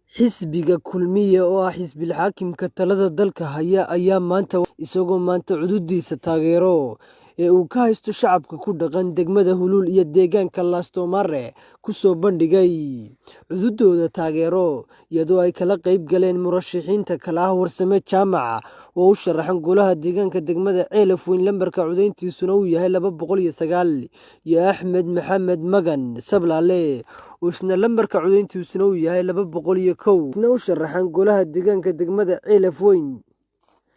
Xisbiga Kulmiye oo ah xisbi xaakimka talada dalka haya ayaa maanta isagoo maanta cududiisa taageero ee uu ka haysto shacabka ku dhaqan degmada Hulul iyo deegaanka Laastomare ku soo bandhigay cududooda taageero, iyadoo ay kala qayb galeen murashaxiinta kala ah Warsame Jaamac oo u sharaxan golaha deegaanka degmada Ceelafweyn, lambarka codeyntiisuna uu yahay 209, iyo Axmed Maxamed Magan Sablaale oo isna lambarka codeyntiisuna uu yahay 201, isna u sharaxan golaha deegaanka degmada Ceelafweyn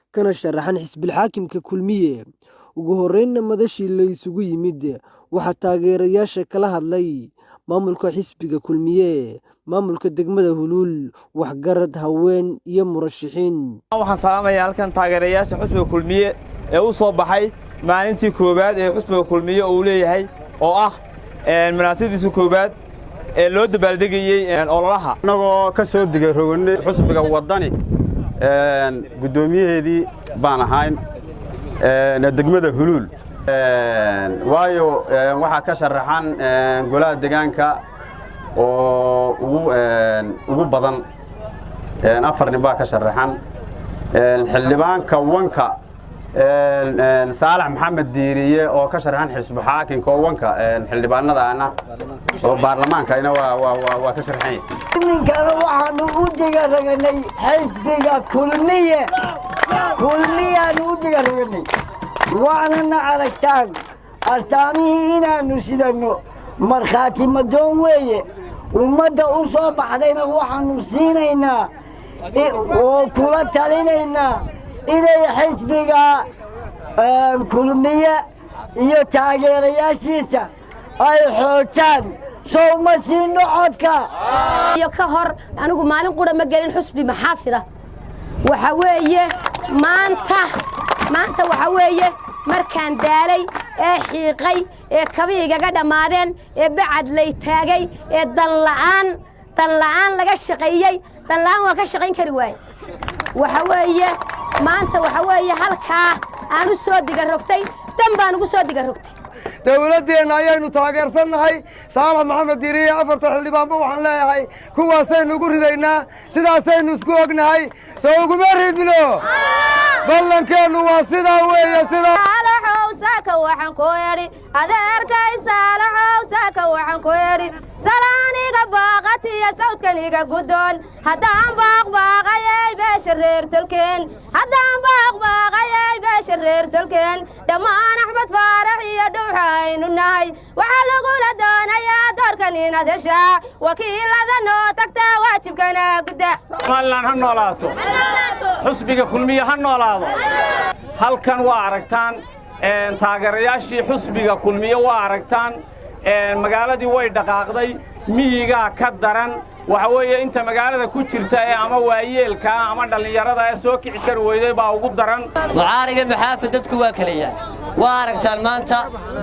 kana sharaxan xisbil xaakimka Kulmiye. Ugu horeynna madashii la isugu yimid waxaa taageerayaasha kala hadlay maamulka xisbiga Kulmiye, maamulka degmada Hulul, waxgarad, haween iyo murashaxiin. Waxaan salaamayaa halkan taageerayaasha xisbiga Kulmiye ee u soo baxay maalintii koowaad ee xisbiga Kulmiye uu leeyahay, oo ah munaasabadiisa koowaad ee loo dabaaldegayey ololaha. Annagoo ka soo digay roganay xisbiga Waddani, guddoomiyaheedii baan ahayn degmada Huluul, waayo waxaa ka sharaxan golaha deegaanka oo ugu badan 4 nin baa ka sharaxan. Xildhibaanka wanka Saalax Maxamed Diiriye oo ka sharaxan xisbi xaakinka oo wanka xildhibaanadaana oo baarlamaankana waa ka sharaxan yahay. Iminkana waxaanu u digaraganay xisbiga Kulmiye, Kulmiyaanu u digaraganay, waanana aragtaan astaamihii inaannu sidanno markhaati madoon weeye. Ummadda u soo baxdayna waxaannu siinaynaa oo kula talinaynaa inay xisbiga Kulmiye iyo taageerayaashiisa ay xoojaan. Sow ma siino codka? Iyo ka hor anigu maalin qura ma gelin xusbi maxaafida. Waxa weeye maanta waxa weeye markaan daalay ee xiiqay ee kabihigaga dhammaadeen ee bacad lay taagay ee danla'aan danla'aan laga shaqeeyey, danla'aan waan ka shaqayn kari waaye. Waxa weeye maanta waxa weeye halkaa aan u soo diga rogtay, dan baan ugu soo diga rogtay. Dawladdeenna ayaynu taageersannahay. Saalax Maxamed Diiriye, afarta xildhibaanba waxaan leeyahay kuwaasaynu ugu ridaynaa, sidaasaynu isku ognahay. Soo uguma ridno? Ballankeennu waa sidaa weeye sidaa. Saaka waxaan ku idhi adeerkay Saalaxow, saaka waxaan ku idhi salaaniga baaqatiya sawdkaniga guddoon. Haddaan baaqbaaqayay beesha reer tolkeen, haddaan baaqbaaqayay beesha reer tolkeen, dhammaan Axmed Faarax iyo Dhuuxa aynu nahay, waxaa lagula doonayaa doorkan inaad heshaa wakiilada noo tagtaa waajibkana gudda. Somalilan ha noolaato, xusbiga Kulmiye ha noolaado. Halkan waa aragtaan taageerayaashii xusbiga Kulmiye, waa aragtaan magaaladii way dhaqaaqday, miyigaa ka daran. Waxa weeye inta magaalada ku jirta ee ama waayeelkaa ama dhallinyarada ee soo kici kari weyday baa ugu daran. Mucaariga maxaafid dadku waa kalayaa, waa aragtaan maanta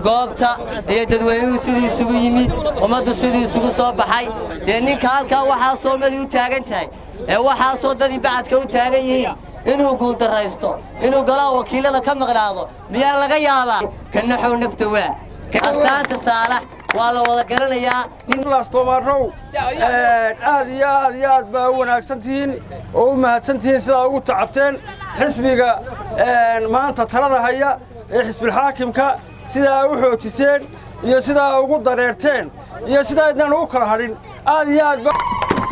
goobta iyo dadweynuhu siduu isugu yimid, ummaddu siduu isugu soo baxay. Dee ninka halkaa waxaasoo madii u taagan tahay ee waxaasoo dadii bacadka u taagan yihiin inuu guuldarraysto, inuu golaha wakiillada ka maqnaado, miyaa laga yaabaa? Ka naxow nafta waa astaanta Saalax, waa la wada garanayaa. Laastoomaarow, aad iyo aad iyo aad baa u wanaagsan tihiin oo u mahadsan tihiin sidaa ugu tacabteen xisbiga maanta talada haya ee xisbilxaakimka, sidaa u xoojiseen iyo sidaa ugu dareerteen iyo sidaa idnaan ugu kala hadhin, aad iyo aad.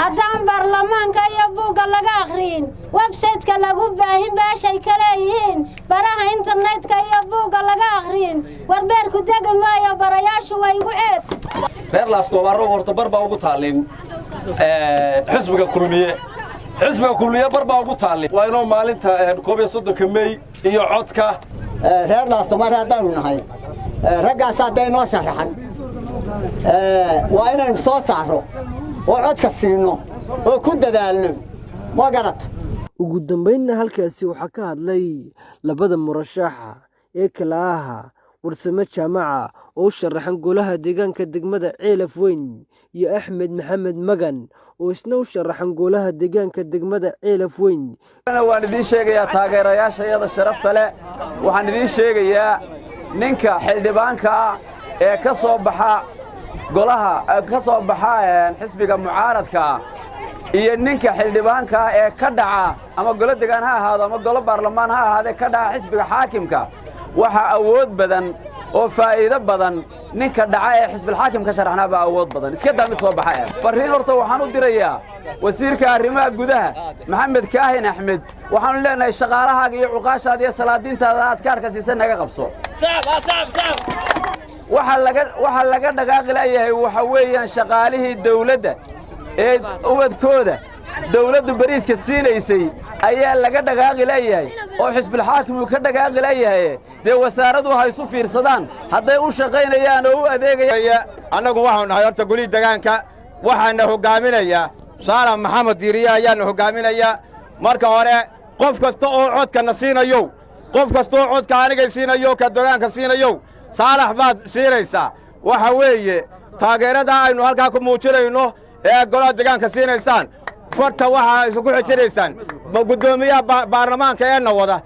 Haddaan baarlamaanka iyo buugga laga akhriyin, websayteka lagu baahin baashay ka leeyihiin, baraha internetka iyo buugga laga akhriyin, warbeerku degi maayo, barayaashu way igu ceeb. Reer Laastoomaarow, horta bar baa ugu taallin xisbiga Kulmiye, xisbiga Kulmiye bar baa ugu taallin. Waa inoo maalinta 31-ka Mey iyo codka. Reer Laastomaare haddaanu nahay, raggaas hadday noo sharaxan waa inaynu soo saarro oo codka siino oo ku dadaalno, ma garata? Ugu dambeynna halkaasi waxaa ka hadlay labada murashaxa ee kala ah Warsame Jaamaca oo u sharaxan golaha deegaanka degmada Ceelaf Weyn iyo Axmed Maxamed Magan oo isna u sharaxan golaha deegaanka degmada Ceelaf Weyn. Waan idiin sheegayaa taageerayaashayada sharafta leh, waxaan idiin sheegayaa ninka xildhibaanka ah ee ka soo baxa golaha, ka soo baxa xisbiga mucaaradka ah. Iyo ninka xildhibaanka ah ee ka dhaca, ama golo degaan ha ahaado ama golo baarlamaan ha ahaadee, ka dhaca xisbiga xaakimka, waxaa awood badan oo faa'iido badan ninka dhaca ee xisbilxaakim ka sharaxnaa baa awood badan. Iska daa mid soo baxa. Eh, farriin horta waxaan u dirayaa wasiirka arrimaha gudaha, Maxamed Kaahin Axmed. Waxaanu leenahay, shaqaalahaaga iyo cuqaashaada iyo salaadiintaada aad kaarka siisa naga qabso. Waxaa laga dhaqaaqi la'yahay waxa weeyaan shaqaalihii dawladda ee ubadkooda dawladdu bariiska siinaysay ayaa laga dhaqaaqi la'yahay oo xisbilxaakim uu ka dhaqaaqi la'yahay. Dee wasaaradu ha isu fiirsadaan hadday u shaqaynayaan oo u adeegayaan. Annagu waxaanu nahay horta golihii degaanka. Waxaana hoggaaminaya Saalax Maxamed Diiriye ayaana hoggaaminaya. Marka hore, qof kasta oo codkana siinayow, qof kasta oo codka anigay siinayo, ka degaanka siinayow, Saalax baad siinaysaa. Waxa weeye taageeradaa aynu halkaa ku muujinayno ee golaha degaanka siinaysaan, farta waxaa isugu xejinaysaan guddoomiyaha baarlamaanka ee na wada.